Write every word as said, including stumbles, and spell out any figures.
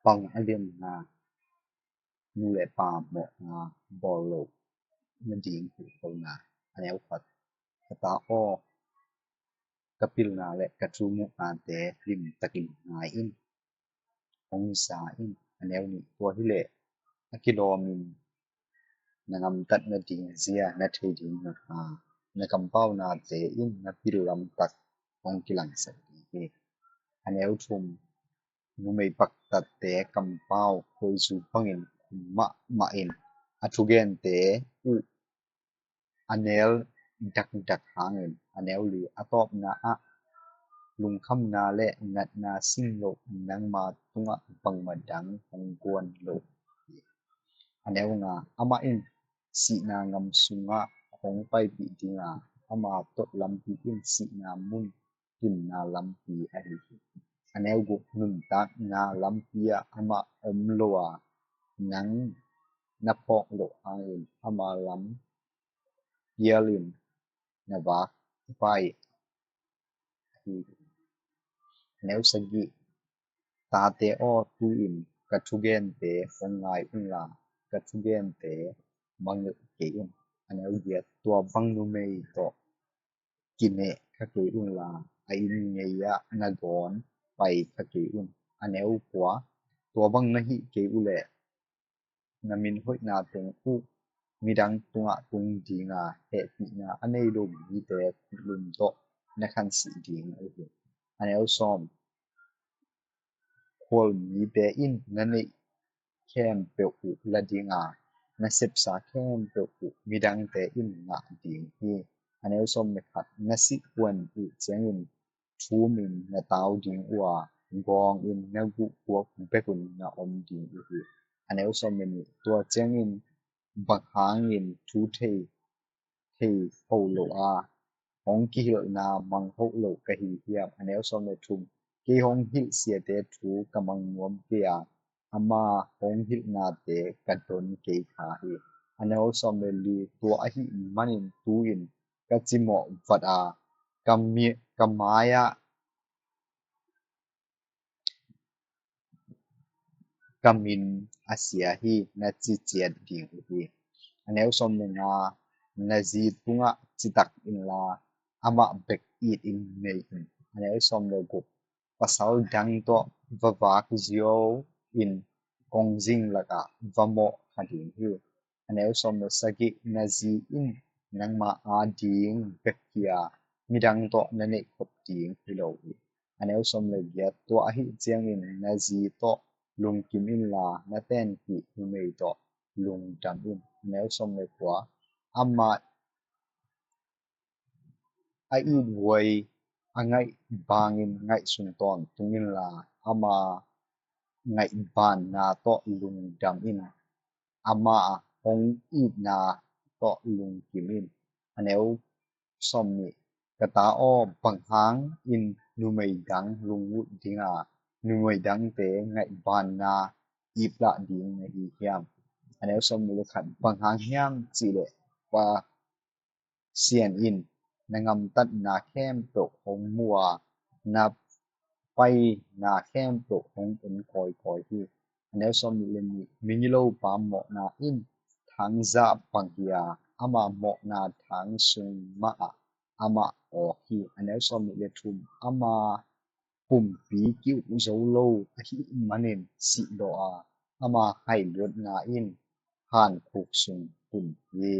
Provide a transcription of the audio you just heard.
Bang a lianna, nu le pa mawhna bawl loh nading hilhkholhna. A neu khat, ka ta aw, ka pilna le ka thu muhnate limtakin ngai in, hong za in. A neu nih, tua hileh a kilawmin na gamtat nading zia na thei ding na ha, na kampaunate in na pil lamtak hong kilangsak ding hi. A neu thum, numei paktatte kampau khuaizu bangin khum mahmah in, a thugente uh a nel dakdak hangin. A neu li, a tawpna ah lungkhamna le natna sim loh nangma tungah bangmah dang hong guan lo hi. A neu nga, amah in sihna ngam sungah hong paipih dinga, ama tawh lampi in sihna mun, limna lampi ahi hi. A neu guk, nuntakna lampi ah amah om lo a, nang na phawk loh hangin ama lam pialin na vak pai hi. A neu sagih, tate aw, tu-in ka thugente hong ngai unla, ka thugente mangngilh kei un. A neu giat, tua bang numei tawh kineh kha kei unla, a inn ngei-ah na gawn pai kha kei un. A neu kua, tua bang na hih kei uhleh na min hoihna teng uh midang tungah tung dinga, hehpihna a nei lo mite khutlum tawh na khansih ding uh hi. A neu sawm, khualmite in na neih khempeuh uh la dinga, na sepsa khempeuh uh midangte in ngah ding hi. A neu sawm le khat, na sih kuan uh ciangin thumin na tau ding uh a, gawngin na guhguak bekun na om ding uh hi. A neu sawm le nih, tua ciangin bang hangin thu thei thei hoh lo a, hong kihilhna mang hoh lo ka hi hiam? A neu sawm le thum, kei hong hilh siate thu ka mang nuam kei a, ama hong hilhnate ka don kei kha hi. A neu sawm le li, tua ahih manin tu-in ka cimawh vat a, ka mi-, ka mai-ah ka min a sia hi, na ci ciat ding uh hi. A neu sawm le nga, na zi tungah citak inla, amah bek itin nei in. A neu sawm le guk, pasal dang tawh va vak zio in, kongzing lakah va mawh kha ding hi. A neu sawm le sagih, na zi in nangma ading bek hi a, midang tawh na neihkhop ding hi lo hi. A neu sawm le giat, tua ahih ciangin na zi tawh lungkim inla, na tenpih numei tawh lungdam in. A neu sawm le kua, amah a ithuai a ngaih bangin ngaihsun tawntung inla, ama ngaihbanna tawh lungdam in, ama hong itna tawh lungkim in. A neu sawm nih, ka ta aw, bang hangin numei dang lungngulh dinga, numei dangte ngaihbanna iplah ding na hi hiam? A neu sawm nih le khat, bang hang hiam cihleh Pasian in na gamtatna khempeuh hong mu a, na paina khempeuh hong en kawikawi hi. A neu sawm nih le nih, migilopa mawhna in thangzah bang hi a, ama mawhna thang sung mahah amah awk hi. A neu sawm nih le thum, ama pumpi ki-uk zo lo ahih manin sihlawh a, ama hailuatna in hankhuk sung pum hi.